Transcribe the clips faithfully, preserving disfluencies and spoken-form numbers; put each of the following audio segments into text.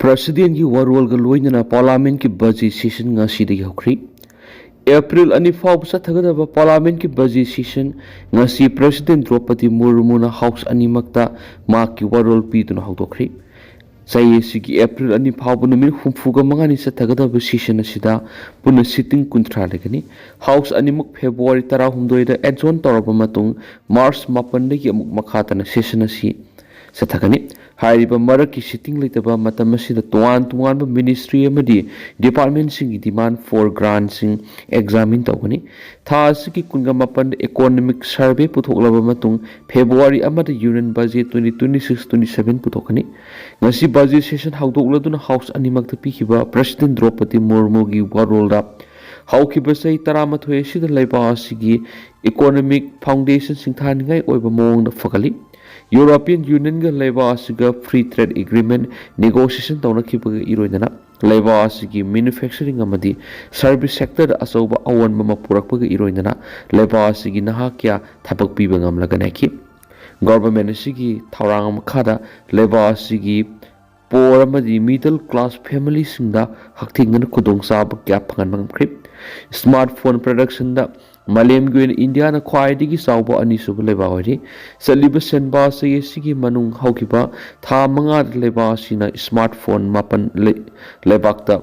ꯄ꯭ꯔꯁꯤꯗꯦꯟꯒꯤ ꯋꯥꯔꯣꯜꯒ ꯂꯣꯏꯅꯅ ꯄꯥꯔꯂꯥꯃꯦꯟꯠꯀꯤ budget session ꯉꯁꯤꯗꯒꯤ ꯍꯧꯈ꯭ꯔꯤ꯫ April ꯑꯅꯤ ꯐꯥꯎꯕ ꯆꯠꯊꯒꯗꯕ ꯄꯥꯔꯂꯥꯃꯦꯟꯠꯀꯤ ꯕꯖꯦꯠ ꯁꯦꯁꯟ ꯉꯁꯤ ꯄ꯭ꯔꯁꯤꯗꯦꯟ ꯗ꯭ꯔꯧꯄꯗꯤ ꯃꯨꯔꯃꯨꯅ ꯍꯥꯎꯁ ꯑꯅꯤꯃꯛꯇ ꯃꯍꯥꯛꯀꯤ ꯋꯥꯔꯣꯜ ꯄꯤꯗꯨꯅ ꯍꯧꯗꯣꯛꯈ꯭ꯔꯤ꯫ ꯆꯍꯤ ꯑꯁꯤꯒꯤ ꯑꯦꯄ꯭ꯔꯤꯜ ꯑꯅꯤ ꯐꯥꯎꯕ ꯅꯨꯃꯤꯠ ꯍꯨꯝꯐꯨꯒ ꯃꯉꯥꯅꯤ ꯆꯠꯊꯒꯗꯕ ꯁꯦꯁꯟ ꯑꯁꯤꯗ ꯄꯨꯟꯅ ꯁꯤꯇꯤꯡ ꯀꯨꯟꯊ꯭ꯔꯥ ꯂꯩꯒꯅꯤ꯫ ꯍꯥꯎꯁ ꯑꯅꯤꯃꯛ ꯐꯦꯕ꯭ꯔꯨꯋꯥꯔꯤ ꯇꯔꯥꯍꯨꯝꯗꯣꯏꯗ ꯑꯦꯗꯖꯣꯔꯟ ꯇꯧꯔꯕ ꯃꯇꯨꯡ ꯃꯥꯔꯆ ꯃꯥꯄꯟꯗꯒꯤ ꯑꯃꯨꯛ ꯃꯈꯥ ꯇꯥꯅ ꯁꯦꯁꯟ ꯑꯁꯤ ꯆꯠꯊꯒꯅꯤ꯫ ꯍꯥꯏꯔꯤꯕ ꯃꯔꯛꯀꯤ ꯁꯤꯇꯤꯡ ꯂꯩꯇꯕ ꯃꯇꯝ ꯑꯁꯤꯗ ꯇꯣꯉꯥꯟ ꯇꯣꯉꯥꯟꯕ ꯃꯤꯅꯤꯁꯇ꯭ꯔꯤ ꯑꯃꯗꯤ ꯗꯤꯄꯥꯔꯠꯃꯦꯟꯠꯁꯤꯡꯒꯤ ꯗꯤꯃꯥꯟ ꯐꯣꯔ ꯒ꯭ꯔꯥꯟꯠꯁꯤꯡ ꯑꯦꯛꯖꯥꯃꯤꯟ ꯇꯧꯒꯅꯤ꯫ ꯊꯥ ꯑꯁꯤꯒꯤ ꯀꯨꯟꯒ ꯃꯥꯄꯟꯗ ꯏꯀꯣꯅꯣꯃꯤꯛ ꯁꯔꯚꯦ ꯄꯨꯊꯣꯛꯂꯕ ꯃꯇꯨꯡ ꯐꯦꯕ꯭ꯔꯨꯋꯥꯔꯤ ꯑꯃꯗ union budget twenty twenty six twenty seven ꯄꯨꯊꯣꯛꯀꯅꯤ꯫ ꯉꯁꯤ ꯕꯖꯦꯠ ꯁꯦꯁꯟ ꯍꯧꯗꯣꯛꯂꯗꯨꯅ ꯍꯥꯎꯁ ꯑꯅꯤꯃꯛꯇ ꯄꯤꯈꯤꯕ ꯄ꯭ꯔꯁꯤꯗꯦꯟ ꯗ꯭ꯔꯧꯄꯗꯤ ꯃꯨꯔꯃꯨꯒꯤ ꯋꯥꯔꯣꯜꯗ ꯍꯧꯈꯤꯕ ꯆꯍꯤ ꯇꯔꯥꯃꯥꯊꯣꯏ ꯑꯁꯤꯗ ꯂꯩꯕꯥꯛ ꯑꯁꯤꯒꯤ ꯏꯀꯣꯅꯣꯃꯤꯛ ꯐꯥꯎꯟꯗꯦꯁꯟ ꯁꯤꯡꯊꯥꯅꯤꯡꯉꯥꯏ ꯑꯣꯏꯕ ꯃꯑꯣꯡꯗ ꯐꯒꯠꯂꯤ꯫ ꯌꯨꯔꯣꯄꯤꯌꯟ ꯌꯨꯅꯤꯌꯟꯒ ꯂꯩꯕꯥꯛ ꯑꯁꯤꯒ ꯐ꯭ꯔꯤ ꯇ꯭ꯔꯦꯗ ꯑꯦꯒ꯭ꯔꯤꯃꯦꯟꯠ ꯅꯦꯒꯣꯁꯤꯌꯦꯁꯟ ꯇꯧꯅꯈꯤꯕꯒ ꯏꯔꯣꯏꯅꯅ ꯂꯩꯕꯥꯛ ꯑꯁꯤꯒꯤ ꯃꯦꯅꯨꯐꯦꯛꯆꯔꯤꯡ ꯑꯃꯗꯤ ꯁꯔꯚꯤꯁ ꯁꯦꯛꯇꯔꯗ ꯑꯆꯧꯕ ꯑꯑꯣꯟꯕ ꯑꯃ ꯄꯨꯔꯛꯄꯒ ꯏꯔꯣꯏꯅꯅ ꯂꯩꯕꯥꯛ ꯑꯁꯤꯒꯤ ꯅꯍꯥ ꯀꯌꯥ ꯊꯕꯛ ꯄꯤꯕ ꯉꯝꯂꯒꯅꯤ ꯍꯥꯏꯈꯤ꯫ ꯒꯣꯚꯔꯟꯃꯦꯟꯠ ꯑꯁꯤꯒꯤ ꯊꯧꯔꯥꯡ ꯃꯈꯥꯗ ꯂꯩꯕꯥꯛ ꯑꯁꯤꯒꯤ ꯄꯣꯔ ꯑꯃꯗꯤ ꯃꯤꯗꯜ ꯀ꯭ꯂꯥꯁ ꯐꯦꯃꯤꯂꯤꯁꯤꯡꯗ ꯍꯛꯊꯦꯡꯅꯅ ꯈꯨꯗꯣꯡꯆꯥꯕ ꯀꯌꯥ ꯐꯪꯍꯟꯕ ꯉꯝꯈ꯭ꯔꯤ꯫ ꯁ꯭ꯃꯥꯔꯠ ꯐꯣꯟ ꯄ꯭ꯔꯗꯛꯁꯟꯗ ꯃꯥꯂꯦꯝꯒꯤ ꯑꯣꯏꯅ ꯏꯟꯗꯤꯌꯥꯅ ꯈ꯭ꯋꯥꯏꯗꯒꯤ ꯆꯥꯎꯕ ꯑꯅꯤꯁꯨꯕ ꯂꯩꯕꯥꯛ ꯑꯣꯏꯔꯤ꯫ ꯆꯠꯂꯤꯕ ꯁꯦꯟꯕꯥ ꯆꯍꯤ ꯑꯁꯤꯒꯤ ꯃꯅꯨꯡ ꯍꯧꯈꯤꯕ ꯊꯥ ꯃꯉꯥꯗ ꯂꯩꯕꯥꯛ ꯑꯁꯤꯅ ꯁ꯭ꯃꯥꯔꯠ ꯐꯣꯟ ꯃꯥꯄꯟ ꯂꯩ-, ꯂꯩꯕꯥꯛꯇ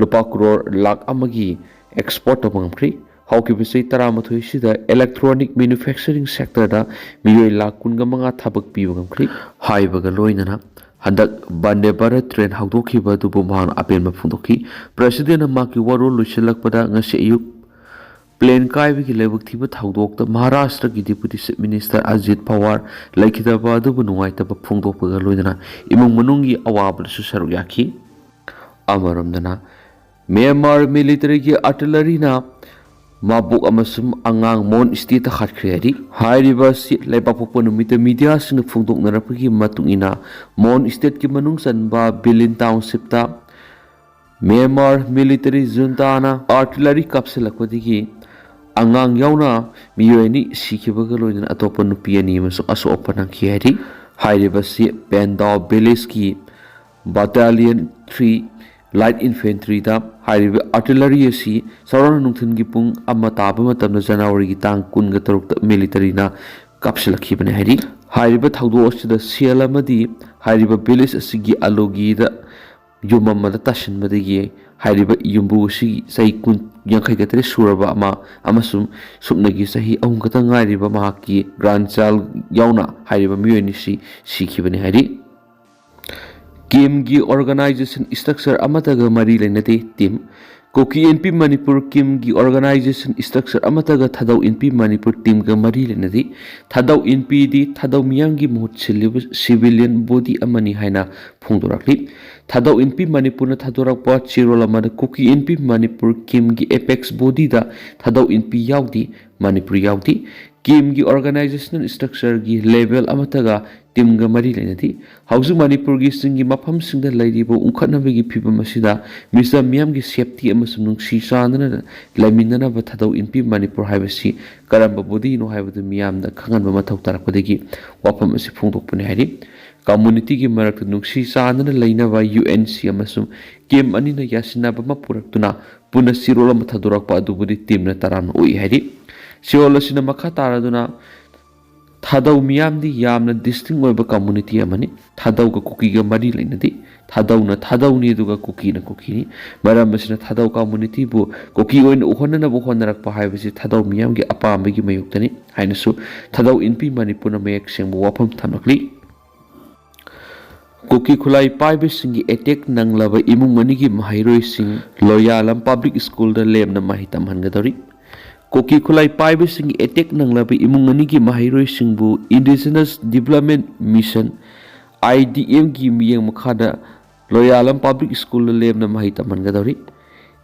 ꯂꯨꯄꯥ ꯀ꯭ꯔꯣꯔ ꯂꯥꯈ ꯑꯃꯒꯤ ꯑꯦꯛꯁꯄꯣꯔꯠ ꯇꯧꯕ ꯉꯝꯈ꯭ꯔꯤ꯫ ꯍꯧꯈꯤꯕ ꯆꯍꯤ ꯇꯔꯥꯃꯥꯊꯣꯏ ꯑꯁꯤꯗ ꯏꯂꯦꯛꯇ꯭ꯔꯣꯅꯤꯛ ꯃꯦꯅꯨꯐꯦꯛꯆꯔꯤꯡ ꯁꯦꯛꯇꯔꯗ ꯃꯤꯑꯣꯏ ꯂꯥꯈ ꯀꯨꯟꯒ ꯃꯉꯥ ꯊꯕꯛ ꯄꯤꯕ ꯉꯝꯈ꯭ꯔꯤ꯫ ꯍꯥꯏꯕꯒ ꯂꯣꯏꯅꯅ ꯍꯟꯗꯛ ꯕꯟꯗꯦ ꯚꯥꯔꯠ ꯇ꯭ꯔꯦꯟ ꯍꯧꯗꯣꯛꯈꯤꯕ ꯑꯗꯨꯕꯨ ꯃꯍꯥꯛꯅ ꯑꯄꯦꯟꯕ ꯐꯣꯡꯗꯣꯛꯈꯤ꯫ ꯄ꯭ꯔꯁꯤꯗꯦꯟꯅ ꯃꯍꯥꯛꯀꯤ ꯋꯥꯔꯣꯜ ꯂꯣꯏꯁꯤꯜꯂꯛꯄꯗ ꯉꯁꯤ ꯑꯌꯨꯛ ꯄ꯭ꯂꯦꯟ ꯀꯥꯏꯕꯒꯤ ꯂꯥꯏꯕꯛ ꯊꯤꯕ ꯊꯧꯗꯣꯛꯇ ꯃꯍꯥꯔꯥꯁꯇ꯭ꯔꯒꯤ deputy chief minister Ajit power ꯂꯩꯈꯤꯗꯕ ꯑꯗꯨꯕꯨ ꯅꯨꯡꯉꯥꯏꯇꯕ ꯐꯣꯡꯗꯣꯛꯄꯒ ꯂꯣꯏꯅꯅ ꯏꯃꯨꯡ ꯃꯅꯨꯡꯒꯤ ꯑꯋꯥꯕꯗꯁꯨ ꯁꯔꯨꯛ ꯌꯥꯈꯤ꯫ ꯑꯃꯔꯣꯝꯗꯅ ꯃ꯭ꯌꯥꯟꯃꯥꯔ ꯃꯤꯂꯤꯇꯔꯤꯒꯤ ꯑꯥꯔꯇꯤꯂꯔꯤꯅ ꯃꯕꯣꯛ ꯑꯃꯁꯨꯡ ꯑꯉꯥꯡ ꯃꯣꯟ ꯁ꯭ꯇꯦꯠꯇ ꯍꯥꯠꯈ꯭ꯔꯦ ꯍꯥꯏꯔꯤ꯫ ꯍꯥꯏꯔꯤꯕ ꯑꯁꯤ ꯂꯩꯕꯥꯛ ꯄꯣꯛꯄ ꯅꯨꯃꯤꯠꯇ ꯃꯤꯗꯤꯌꯥꯁꯤꯡꯅ ꯐꯣꯡꯗꯣꯛꯅꯔꯛꯄꯒꯤ ꯃꯇꯨꯡ ꯏꯟꯅ ꯃꯣꯟ ꯁ꯭ꯇꯦꯠꯀꯤ ꯃꯅꯨꯡ ꯆꯟꯕ ꯕꯤꯂꯤꯟ ꯇꯥꯎꯟꯁꯤꯞꯇ ꯃ꯭ꯌꯥꯟꯃꯥꯔ ꯃꯤꯂꯤꯇꯔꯤ ꯖꯨꯟꯇꯥꯅ ꯑꯥꯔꯇꯤꯂꯔꯤ ꯀꯥꯞꯁꯤꯜꯂꯛꯄꯗꯒꯤ ꯑꯉꯥꯡ ꯌꯥꯎꯅ ꯃꯤꯑꯣꯏ ꯑꯅꯤ ꯁꯤꯈꯤꯕꯒ ꯂꯣꯏꯅꯅ ꯑꯇꯣꯞꯄ ꯅꯨꯄꯤ ꯑꯅꯤ ꯑꯃꯁꯨ ꯑꯁꯣꯛ ꯑꯄꯟ ꯅꯪꯈꯤ ꯍꯥꯏꯔꯤ꯫ ꯍꯥꯏꯔꯤꯕ ꯑꯁꯤ ꯄꯦꯟꯗꯥꯎ ꯚꯤꯂꯦꯖꯀꯤ Battalion three Light Infantryꯗ꯫ ꯍꯥꯏꯔꯤꯕ artillery ꯑꯁꯤ ꯆꯥꯎꯔꯥꯛꯅ ꯅꯨꯡꯊꯤꯜꯒꯤ ꯄꯨꯡ ꯑꯃ ꯇꯥꯕ ꯃꯇꯝꯗ, ꯖꯅꯋꯥꯔꯤꯒꯤ ꯇꯥꯡ ꯀꯨꯟꯒ ꯇꯔꯨꯛꯇ militaryꯅ ꯀꯥꯞꯁꯤꯜꯂꯛꯈꯤꯕꯅꯤ ꯍꯥꯏꯔꯤ꯫ ꯍꯥꯏꯔꯤꯕ ꯊꯧꯗꯣꯛ ꯑꯁꯤꯗ ꯁꯦꯜ ꯑꯃꯗꯤ ꯍꯥꯏꯔꯤꯕ village ꯑꯁꯤꯒꯤ ꯑꯂꯣꯒꯤꯗ ꯌꯨꯝ ꯑꯃꯗ ꯇꯥꯁꯤꯟꯕꯗꯒꯤ ꯍꯥꯏꯔꯤꯕ ꯌꯨꯝꯕꯨ ꯑꯁꯤ ꯆꯍꯤ ꯀꯨꯟ, ꯌꯥꯡꯈꯩꯒ ꯇꯔꯦꯠ ꯁꯨꯔꯕ ꯑꯃ ꯑꯃꯁꯨꯡ ꯁꯨꯞꯅꯒꯤ ꯆꯍꯤ ꯑꯍꯨꯝ ꯈꯛꯇ ꯉꯥꯏꯔꯤꯕ ꯃꯍꯥꯛꯀꯤ grandchild ꯌꯥꯎꯅ ꯍꯥꯏꯔꯤꯕ ꯃꯤꯑꯣꯏ ꯑꯅꯤꯁꯤ ꯁꯤꯈꯤꯕꯅꯤ ꯍꯥꯏꯔꯤ꯫ ꯀꯤꯝꯒꯤ organization structure ꯑꯃꯠꯇꯒ ꯃꯔꯤ ꯂꯩꯅꯗꯦ꯫ ꯇꯤꯝ ꯀꯨꯀꯤ ꯏꯟꯄꯤ ꯃꯅꯤꯄꯨꯔ ꯀꯤꯝꯒꯤ organization structure ꯑꯃꯠꯇꯒ ꯊꯥꯗꯧ ꯏꯟꯄꯤ ꯃꯅꯤꯄꯨꯔ ꯇꯤꯝꯒ ꯃꯔꯤ ꯂꯩꯅꯗꯦ꯫ ꯊꯥꯗꯧ ꯏꯟꯄꯤꯗꯤ ꯊꯥꯗꯧ ꯃꯤꯌꯥꯝꯒꯤ ꯃꯍꯨꯠ ꯁꯤꯜꯂꯤꯕ civilian body ꯑꯃꯅꯤ ꯍꯥꯏꯅ ꯐꯣꯡꯗꯣꯔꯛꯂꯤ꯫ ꯊꯥꯗꯧ ꯏꯟꯄꯤ ꯃꯅꯤꯄꯨꯔꯅ ꯊꯥꯗꯣꯔꯛꯄ ꯆꯦꯔꯣꯜ ꯑꯃꯗ ꯀꯨꯀꯤ ꯏꯟꯄꯤ ꯃꯅꯤꯄꯨꯔ ꯀꯤꯝꯒꯤ apex bodyꯗ ꯊꯥꯗꯧ ꯏꯟꯄꯤ ꯌꯥꯎꯗꯦ, ꯃꯅꯤꯄꯨꯔ ꯌꯥꯎꯗꯦ꯫ ꯀꯤꯝꯒꯤ organizational structureꯒꯤ level ꯑꯃꯠꯇꯒ ꯇꯤꯝꯒ ꯃꯔꯤ ꯂꯩꯅꯗꯦ꯫ ꯍꯧꯖꯤꯛ ꯃꯅꯤꯄꯨꯔꯒꯤ ꯆꯤꯡꯒꯤ ꯃꯐꯝꯁꯤꯡꯗ ꯂꯩꯔꯤꯕ ꯎꯪꯈꯠꯅꯕꯒꯤ ꯐꯤꯚꯝ ꯑꯁꯤꯗ ꯃꯤꯆꯝ ꯃꯤꯌꯥꯝꯒꯤ safety ꯑꯃꯁꯨꯡ ꯅꯨꯡꯁꯤ ꯆꯥꯟꯅꯅ ꯂꯩꯃꯤꯟꯅꯅꯕ ꯊꯥꯗꯧ ꯏꯟꯄꯤ ꯃꯅꯤꯄꯨꯔ ꯍꯥꯏꯕꯁꯤ ꯀꯔꯝꯕ bodyꯅꯣ ꯍꯥꯏꯕꯗꯨ ꯃꯤꯌꯥꯝꯗ ꯈꯪꯍꯟꯕ ꯃꯊꯧ ꯇꯥꯔꯛꯄꯗꯒꯤ ꯋꯥꯐꯝ ꯑꯁꯤ ꯐꯣꯡꯗꯣꯛꯄꯅꯤ ꯍꯥꯏꯔꯤ꯫ Communityꯒꯤ ꯃꯔꯛꯇ ꯅꯨꯡꯁꯤ ꯆꯥꯟꯅꯅ ꯂꯩꯅꯕ UNC ꯑꯃꯁꯨꯡ ꯀꯤꯝ ꯑꯅꯤꯅ ꯌꯥꯁꯤꯟꯅꯕ ꯑꯃ ꯄꯨꯔꯛꯇꯨꯅ ꯄꯨꯟꯅ ꯆꯦꯔꯣꯜ ꯑꯃ ꯊꯥꯗꯣꯔꯛꯄ ꯑꯗꯨꯕꯨꯗꯤ ꯇꯤꯝꯅ ꯇꯔꯥꯝꯅ ꯑꯣꯛꯏ ꯍꯥꯏꯔꯤ꯫ ꯆꯦꯔꯣꯜ ꯑꯁꯤꯅ ꯃꯈꯥ ꯇꯥꯔꯗꯨꯅ ꯊꯥꯗꯧ ꯃꯤꯌꯥꯝꯗꯤ ꯌꯥꯝꯅ distinct ꯑꯣꯏꯕ community ꯑꯃꯅꯤ꯫ ꯊꯥꯗꯧꯒ ꯀꯨꯀꯤꯒ ꯃꯔꯤ ꯂꯩꯅꯗꯦ꯫ ꯊꯥꯗꯧꯅ ꯊꯥꯗꯧꯅꯤ, ꯑꯗꯨꯒ ꯀꯨꯀꯤꯅ ꯀꯨꯀꯤꯅꯤ꯫ ꯃꯔꯝ ꯑꯁꯤꯅ ꯊꯥꯗꯧ communityꯕꯨ ꯀꯨꯀꯤ ꯑꯣꯏꯅ ꯎꯍꯟꯅꯅꯕ ꯍꯣꯠꯅꯔꯛꯄ ꯍꯥꯏꯕꯁꯤ ꯊꯥꯗꯧ ꯃꯤꯌꯥꯝꯒꯤ ꯑꯄꯥꯝꯕꯒꯤ ꯃꯥꯌꯣꯛꯇꯅꯤ ꯍꯥꯏꯅꯁꯨ ꯊꯥꯗꯧ ꯏꯟꯄꯤ ꯃꯅꯤꯄꯨꯔꯅ ꯃꯌꯦꯛ ꯁꯦꯡꯕ ꯋꯥꯐꯝ ꯊꯝꯂꯛꯂꯤ꯫ ꯀꯨꯀꯤ ꯈꯨꯠꯂꯥꯏ ꯄꯥꯏꯕꯁꯤꯡꯒꯤ attack ꯅꯪꯂꯕ ꯏꯃꯨꯡ ꯑꯅꯤꯒꯤ ꯃꯍꯩꯔꯣꯏꯁꯤꯡ ꯂꯣꯌꯥꯂꯝ Public Schoolꯗ ꯂꯦꯞꯅ ꯃꯍꯩ ꯇꯝꯍꯟꯒꯗꯧꯔꯤ꯫ ꯀꯨꯀꯤ ꯈꯨꯠꯂꯥꯏ ꯄꯥꯏꯕꯁꯤꯡꯒꯤ attack ꯅꯪꯂꯕ ꯏꯃꯨꯡ ꯑꯅꯤꯒꯤ ꯃꯍꯩꯔꯣꯏꯁꯤꯡꯕꯨ Indigenous Development Mission, IDMꯒꯤ ꯃꯤꯠꯌꯦꯡ ꯃꯈꯥꯗ ꯂꯣꯌꯥꯂꯝ Public Schoolꯗ ꯂꯦꯞꯅ ꯃꯍꯩ ꯇꯝꯍꯟꯒꯗꯧꯔꯤ꯫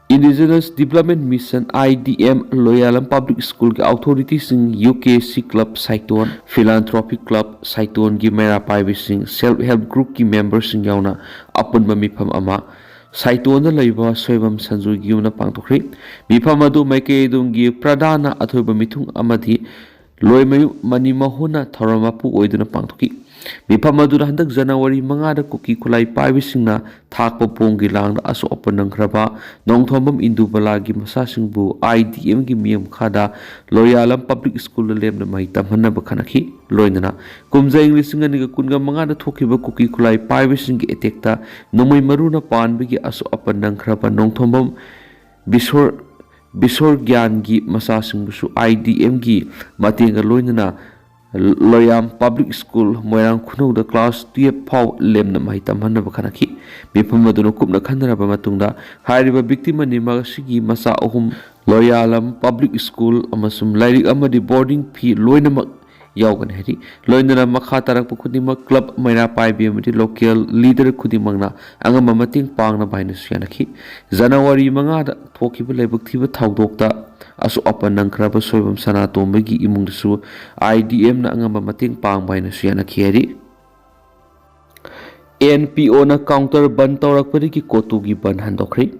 Indigenous Development Mission, IDM, ꯂꯣꯌꯥꯂꯝ Public Schoolꯒꯤ authorityꯁꯤꯡ, UKC Club ꯁꯥꯏꯇꯣꯟ, Philanthropic Club ꯁꯥꯏꯇꯣꯟꯒꯤ ꯃꯩꯔꯥ ꯄꯥꯏꯕꯤꯁꯤꯡ, Self Help Groupꯀꯤ memberꯁꯤꯡ ꯌꯥꯎꯅ ꯑꯄꯨꯟꯕ ꯃꯤꯐꯝ ꯑꯃ ꯁꯥꯏꯇꯣꯟꯗ ꯂꯩꯕ ꯁꯣꯏꯕꯝ ꯁꯟꯖꯨꯒꯤ ꯌꯨꯝꯗ ꯄꯥꯡꯊꯣꯛꯈ꯭ꯔꯦ꯫ ꯃꯤꯐꯝ ꯑꯗꯨ ꯃꯥꯏꯀꯩ ꯑꯗꯨꯝꯒꯤ ꯄ꯭ꯔꯙꯥꯟꯅ ꯑꯊꯣꯏꯕ ꯃꯤꯊꯨꯡ ꯑꯃꯗꯤ ꯂꯣꯏꯃꯌꯨꯝ ꯃꯅꯤꯃꯣꯍꯟꯅ ꯊꯧꯔꯝ ꯃꯄꯨ ꯑꯣꯏꯗꯨꯅ ꯄꯥꯡꯊꯣꯛꯈꯤ꯫ ꯃꯤꯐꯝ ꯑꯗꯨꯗ ꯍꯟꯗꯛ ꯖꯅꯋꯥꯔꯤ ꯃꯉꯥꯗ ꯀꯨꯀꯤ ꯈꯨꯠꯂꯥꯏ ꯄꯥꯏꯕꯁꯤꯡꯅ ꯊꯥꯛꯄ ꯕꯣꯝꯒꯤ ꯂꯥꯡꯗ ꯑꯁꯣꯛ ꯑꯄꯟ ꯅꯪꯈ꯭ꯔꯕ ꯅꯣꯡꯊꯣꯝꯕꯝ ꯏꯟꯗꯨꯕꯂꯥꯒꯤ ꯃꯆꯥꯁꯤꯡꯕꯨ ꯑꯥꯏ ꯗꯤ ꯑꯦꯝꯒꯤ ꯃꯤꯠꯌꯦꯡ ꯃꯈꯥꯗ ꯂꯣꯌꯥꯂꯝ ꯄꯕ꯭ꯂꯤꯛ ꯁ꯭ꯀꯨꯜꯗ ꯂꯦꯝꯅ ꯃꯍꯩ ꯇꯝꯍꯟꯅꯕ ꯈꯟꯅꯈꯤ꯫ ꯂꯣꯏꯅꯅ ꯀꯨꯝꯖꯥ ꯏꯪ ꯂꯤꯁꯤꯡ ꯑꯅꯤꯒ ꯀꯨꯟꯒ ꯃꯉꯥꯗ ꯊꯣꯛꯈꯤꯕ ꯀꯨꯀꯤ ꯈꯨꯠꯂꯥꯏ ꯄꯥꯏꯕꯁꯤꯡꯒꯤ ꯑꯦꯇꯦꯛꯇ ꯅꯣꯡꯃꯩ ꯃꯔꯨꯅ ꯄꯥꯟꯕꯒꯤ ꯑꯁꯣꯛ ꯑꯄꯟ ꯅꯪꯈ꯭ꯔꯕ ꯅꯣꯡꯊꯣꯝꯕꯝ ꯕꯤꯁꯣꯔ ꯕꯤꯁꯣꯔ ꯒ꯭ꯌꯥꯟꯒꯤ ꯃꯆꯥꯁꯤꯡꯕꯨꯁꯨ ꯑꯥꯏ ꯗꯤ ꯑꯦꯝꯒꯤ ꯃꯇꯦꯡꯒ ꯂꯣꯏꯅꯅ ꯂꯣꯌꯥꯝ ꯄꯕ꯭ꯂꯤꯛ ꯁ꯭ꯀꯨꯜ ꯃꯣꯏꯔꯥꯡ ꯈꯨꯅꯧꯗ ꯀ꯭ꯂꯥꯁ ꯇꯨꯌꯦꯜꯐ ꯐꯥꯎ ꯂꯦꯝꯅ ꯃꯍꯩ ꯇꯝꯍꯟꯅꯕ ꯈꯟꯅꯈꯤ꯫ ꯃꯤꯐꯝ ꯑꯗꯨꯅ ꯀꯨꯞꯅ ꯈꯟꯅꯔꯕ ꯃꯇꯨꯡꯗ ꯍꯥꯏꯔꯤꯕ ꯚꯤꯛꯇꯤꯝ ꯑꯅꯤꯃꯛ ꯑꯁꯤꯒꯤ ꯃꯆꯥ ꯑꯍꯨꯝ ꯂꯣꯌꯥꯂꯝ ꯄꯕ꯭ꯂꯤꯛ ꯁ꯭ꯀꯨꯜ ꯑꯃꯁꯨꯡ ꯂꯥꯏꯔꯤꯛ ꯑꯃꯗꯤ ꯕꯣꯔꯗꯤꯡ ꯐꯤ ꯂꯣꯏꯅꯃꯛ ꯌꯥꯎꯒꯅꯤ ꯍꯥꯏꯔꯤ꯫ ꯂꯣꯏꯅꯅ ꯃꯈꯥ ꯇꯥꯔꯛꯄ ꯈꯨꯗꯤꯡꯃꯛ ꯀ꯭ꯂꯕ, ꯃꯩꯔꯥ ꯄꯥꯏꯕꯤ ꯑꯃꯗꯤ ꯂꯣꯀꯦꯜ ꯂꯤꯗꯔ ꯈꯨꯗꯤꯡꯃꯛꯅ ꯑꯉꯝꯕ ꯃꯇꯦꯡ ꯄꯥꯡꯅꯕ ꯍꯥꯏꯅꯁꯨ ꯌꯥꯅꯈꯤ꯫ ꯖꯅꯋꯥꯔꯤ ꯃꯉꯥꯗ ꯊꯣꯛꯈꯤꯕ ꯂꯥꯏꯕꯛ ꯊꯤꯕ ꯊꯧꯗꯣꯛꯇ ꯑꯁꯣꯛ ꯑꯄꯟ ꯅꯪꯈ꯭ꯔꯕ ꯁꯣꯏꯕꯝ ꯁꯅꯥꯇꯣꯝꯕꯒꯤ ꯏꯃꯨꯡꯗꯁꯨ ꯑꯥꯏ ꯗꯤ ꯑꯦꯝꯅ ꯑꯉꯝꯕ ꯃꯇꯦꯡ ꯄꯥꯡꯕ ꯍꯥꯏꯅꯁꯨ ꯌꯥꯅꯈꯤ ꯍꯥꯏꯔꯤ꯫ N P O counter ban ꯇꯧꯔꯛꯄꯗꯒꯤ ꯀꯣꯇꯨꯒꯤ ꯕꯟ ꯍꯟꯗꯣꯛꯈ꯭ꯔꯦ꯫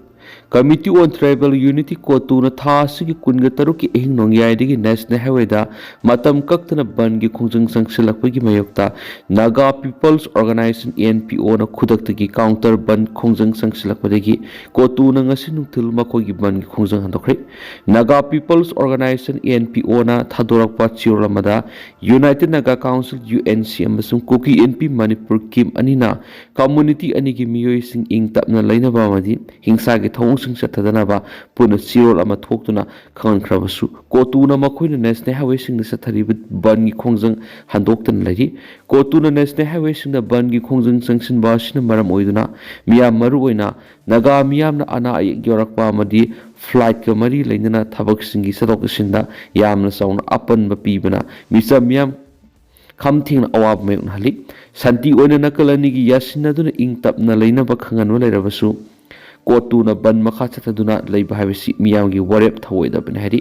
Committee on Tribal Unity ꯀꯣꯇꯨꯅ ꯊꯥ ꯑꯁꯤꯒꯤ ꯀꯨꯟꯒ ꯇꯔꯨꯛꯀꯤ ꯑꯍꯤꯡ ꯅꯣꯡꯌꯥꯏꯗꯒꯤ ꯅꯦꯁꯅꯦꯜ ꯍꯥꯏꯋꯦꯗ ꯃꯇꯝ ꯀꯛꯇꯅ ꯕꯟꯒꯤ ꯈꯣꯡꯖꯪ ꯆꯪꯁꯤꯜꯂꯛꯄꯒꯤ ꯃꯥꯌꯣꯛꯇ Naga peoples organisation, N P O ꯈꯨꯗꯛꯇꯒꯤ ꯀꯥꯎꯟꯇꯔ ꯕꯟ ꯈꯣꯡꯖꯪ ꯆꯪꯁꯤꯜꯂꯛꯄꯗꯒꯤ ꯀꯣꯇꯨꯅ ꯉꯁꯤ ꯅꯨꯡꯊꯤꯜ ꯃꯈꯣꯏꯒꯤ ꯕꯟꯒꯤ ꯈꯣꯡꯖꯪ ꯍꯟꯗꯣꯛꯈ꯭ꯔꯦ꯫ Naga peoples organisation, N P O ꯊꯥꯗꯣꯔꯛꯄ ꯆꯦꯔꯣꯜ ꯑꯃꯗ United Naga Council, U N C, ꯑꯃꯁꯨꯡ ꯀꯨꯀꯤ ꯏꯟꯄꯤ ꯃꯅꯤꯄꯨꯔ ꯀꯤꯝ ꯑꯅꯤꯅ ꯀꯝꯃꯨꯅꯤꯇꯤ ꯑꯅꯤꯒꯤ ꯃꯤꯑꯣꯏꯁꯤꯡ ꯏꯪ ꯇꯞꯅ ꯂꯩꯅꯕ ꯑꯃꯗꯤ ꯍꯤꯡꯁꯥꯒꯤ ꯊꯧꯑꯣꯡꯁꯤꯡ ꯆꯠꯊꯗꯅꯕ ꯄꯨꯟꯅ ꯆꯦꯔꯣꯜ ꯑꯃ ꯊꯣꯛꯇꯨꯅ ꯈꯪꯍꯟꯈ꯭ꯔꯕꯁꯨ, ꯀꯣꯇꯨꯅ ꯃꯈꯣꯏꯅ ꯅꯦꯁꯅꯦꯜ ꯍꯥꯏꯋꯦꯁꯤꯡꯗ ꯆꯠꯊꯔꯤꯕ ꯕꯟꯒꯤ ꯈꯣꯡꯖꯪ ꯍꯟꯗꯣꯛꯇꯅ ꯂꯩꯔꯤ꯫ ꯀꯣꯇꯨꯅ ꯅꯦꯁꯅꯦꯜ ꯍꯥꯏꯋꯦꯁꯤꯡꯗ ꯕꯟꯒꯤ ꯈꯣꯡꯖꯪ ꯆꯪꯁꯤꯟꯕ ꯑꯁꯤꯅ ꯃꯔꯝ ꯑꯣꯏꯗꯨꯅ ꯃꯤꯌꯥꯝ, ꯃꯔꯨꯑꯣꯏꯅ ꯅꯥꯒꯥ ꯃꯤꯌꯥꯝꯅ ꯑꯅꯥ ꯑꯌꯦꯛ ꯌꯥꯎꯔꯛꯄ ꯑꯃꯗꯤ ꯐ꯭ꯂꯥꯏꯠꯀ ꯃꯔꯤ ꯂꯩꯅꯅ ꯊꯕꯛꯁꯤꯡꯒꯤ ꯆꯠꯊꯣꯛ ꯆꯠꯁꯤꯟꯗ ꯌꯥꯝꯅ ꯆꯥꯎꯅ ꯑꯄꯟꯕ ꯄꯤꯕꯅ ꯃꯤꯆꯝ ꯃꯤꯌꯥꯝ ꯈꯝ ꯊꯦꯡꯅ ꯑꯋꯥꯕ ꯃꯥꯌꯣꯛꯅꯍꯜꯂꯤ꯫ ꯁꯥꯟꯇꯤ ꯑꯣꯏꯅ ꯅꯥꯀꯜ ꯑꯅꯤꯒꯤ ꯌꯥꯁꯤꯟꯅꯗꯨꯅ ꯏꯪ ꯇꯞꯅ ꯂꯩꯅꯕ ꯈꯪꯍꯟꯕ ꯂꯩꯔꯕꯁꯨ, ꯀꯣꯇꯨꯅ ꯕꯟ ꯃꯈꯥ ꯆꯠꯊꯗꯨꯅ ꯂꯩꯕ ꯍꯥꯏꯕꯁꯤ ꯃꯤꯌꯥꯝꯒꯤ ꯋꯥꯔꯦꯞ ꯊꯧꯑꯣꯏꯗꯕꯅꯤ ꯍꯥꯏꯔꯤ꯫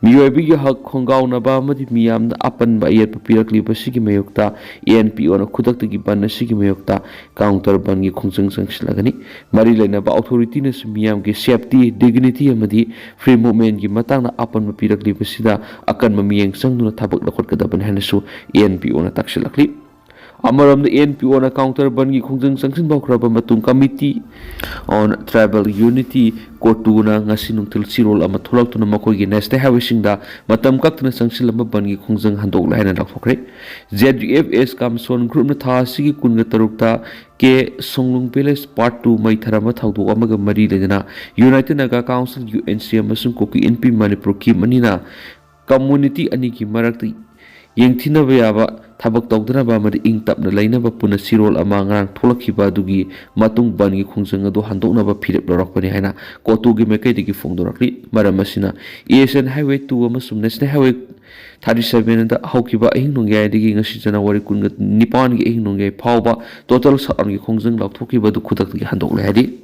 ꯃꯤꯑꯣꯏꯕꯒꯤ ꯍꯛ ꯈꯣꯡꯒꯥꯎꯅꯕ ꯑꯃꯗꯤ ꯃꯤꯌꯥꯝꯗ ꯑꯄꯟꯕ ꯑꯌꯦꯠꯄ ꯄꯤꯔꯛꯂꯤꯕꯁꯤꯒꯤ ꯃꯥꯌꯣꯛꯇ ꯑꯦꯟ ꯄꯤ ꯑꯣꯅ ꯈꯨꯗꯛꯇꯒꯤ ꯕꯟ ꯑꯁꯤꯒꯤ ꯃꯥꯌꯣꯛꯇ ꯀꯥꯎꯟꯇꯔ ꯕꯟꯒꯤ ꯈꯣꯡꯖꯪ ꯆꯪꯁꯤꯜꯂꯒꯅꯤ꯫ ꯃꯔꯤ ꯂꯩꯅꯕ ꯑꯣꯊꯣꯔꯤꯇꯤꯅꯁꯨ ꯃꯤꯌꯥꯝꯒꯤ ꯁꯦꯐꯇꯤ, ꯗꯤꯒꯅꯤꯇꯤ ꯑꯃꯗꯤ ꯐ꯭ꯔꯤ ꯃꯨꯚꯃꯦꯟꯒꯤ ꯃꯇꯥꯡꯗ ꯑꯄꯟꯕ ꯄꯤꯔꯛꯂꯤꯕꯁꯤꯗ ꯑꯀꯟꯕ ꯃꯤꯠꯌꯦꯡ ꯆꯪꯗꯨꯅ ꯊꯕꯛ ꯂꯧꯈꯠꯀꯗꯕꯅꯤ ꯍꯥꯏꯅꯁꯨ ꯑꯦꯟ ꯄꯤ ꯑꯣꯅ ꯇꯥꯛꯁꯤꯜꯂꯛꯂꯤ꯫ ꯑꯃꯔꯣꯝꯗ, ꯑꯦꯟ ꯄꯤ ꯑꯣꯅ counter bandꯒꯤ ꯈꯣꯡꯖꯪ ꯆꯪꯁꯤꯟꯕ ꯍꯧꯈ꯭ꯔꯕ ꯃꯇꯨꯡ, Committee on Tribal Unity, ꯀꯣꯇꯨꯅ ꯉꯁꯤ ꯅꯨꯡꯊꯤꯜ ꯆꯤꯔꯣꯜ ꯑꯃ ꯊꯣꯛꯂꯛꯇꯨꯅ ꯃꯈꯣꯏꯒꯤ national highwayꯁꯤꯡꯗ ꯃꯇꯝ ꯀꯛꯇꯅ ꯆꯪꯁꯤꯜꯂꯝꯕ bandꯒꯤ ꯈꯣꯡꯖꯪ ꯍꯟꯗꯣꯛꯂꯦ ꯍꯥꯏꯅ ꯂꯥꯎꯊꯣꯛꯈ꯭ꯔꯦ꯫ ꯖꯦꯗ ꯌꯨ ꯑꯦꯐ ꯑꯦꯁ ꯀꯥꯝꯁꯣꯟ groupꯅ ꯊꯥ ꯑꯁꯤꯒꯤ ꯀꯨꯟꯒ ꯇꯔꯨꯛꯇ ꯀꯦ ꯁꯣꯡꯂꯨꯡ village part two ꯃꯩ ꯊꯥꯔꯝꯕ ꯊꯧꯗꯣꯛ ꯑꯃꯒ ꯃꯔꯤ ꯂꯩꯅꯅ United Naga Council, U N C, ꯑꯃꯁꯨꯡ ꯀꯨꯀꯤ ꯏꯟꯄꯤ ꯃꯅꯤꯄꯨꯔ camp ꯑꯅꯤꯅ community ꯑꯅꯤꯒꯤ ꯃꯔꯛꯇ ꯌꯦꯡꯊꯤꯅꯕ ꯌꯥꯕ ꯊꯕꯛ ꯇꯧꯗꯅꯕ ꯑꯃꯗꯤ ꯏꯪ ꯇꯞꯅ ꯂꯩꯅꯕ ꯄꯨꯟꯅ ꯆꯤꯔꯣꯜ ꯑꯃ ꯉꯔꯥꯡ ꯊꯣꯛꯂꯛꯈꯤꯕ ꯑꯗꯨꯒꯤ ꯃꯇꯨꯡ bandꯒꯤ ꯈꯣꯡꯖꯪ ꯑꯗꯨ ꯍꯟꯗꯣꯛꯅꯕ ꯐꯤꯔꯦꯞ ꯂꯧꯔꯛꯄꯅꯤ ꯍꯥꯏꯅ ꯀꯣꯇꯨꯒꯤ ꯃꯥꯏꯀꯩꯗꯒꯤ ꯐꯣꯡꯗꯣꯔꯛꯂꯤ꯫ ꯃꯔꯝ ꯑꯁꯤꯅ, E S N highway two ꯑꯃꯁꯨꯡ national highway thirty sevenꯗ ꯍꯧꯈꯤꯕ ꯑꯍꯤꯡ ꯅꯣꯡꯌꯥꯏꯗꯒꯤ ꯉꯁꯤ January ꯀꯨꯟꯒ ꯅꯤꯄꯥꯟꯒꯤ ꯑꯍꯤꯡ ꯅꯣꯡꯌꯥꯏ ꯐꯥꯎꯕ total shutdownꯒꯤ ꯈꯣꯡꯖꯪ ꯂꯥꯎꯊꯣꯛꯈꯤꯕ ꯑꯗꯨ ꯈꯨꯗꯛꯇꯒꯤ ꯍꯟꯗꯣꯛꯂꯦ ꯍꯥꯏꯔꯤ꯫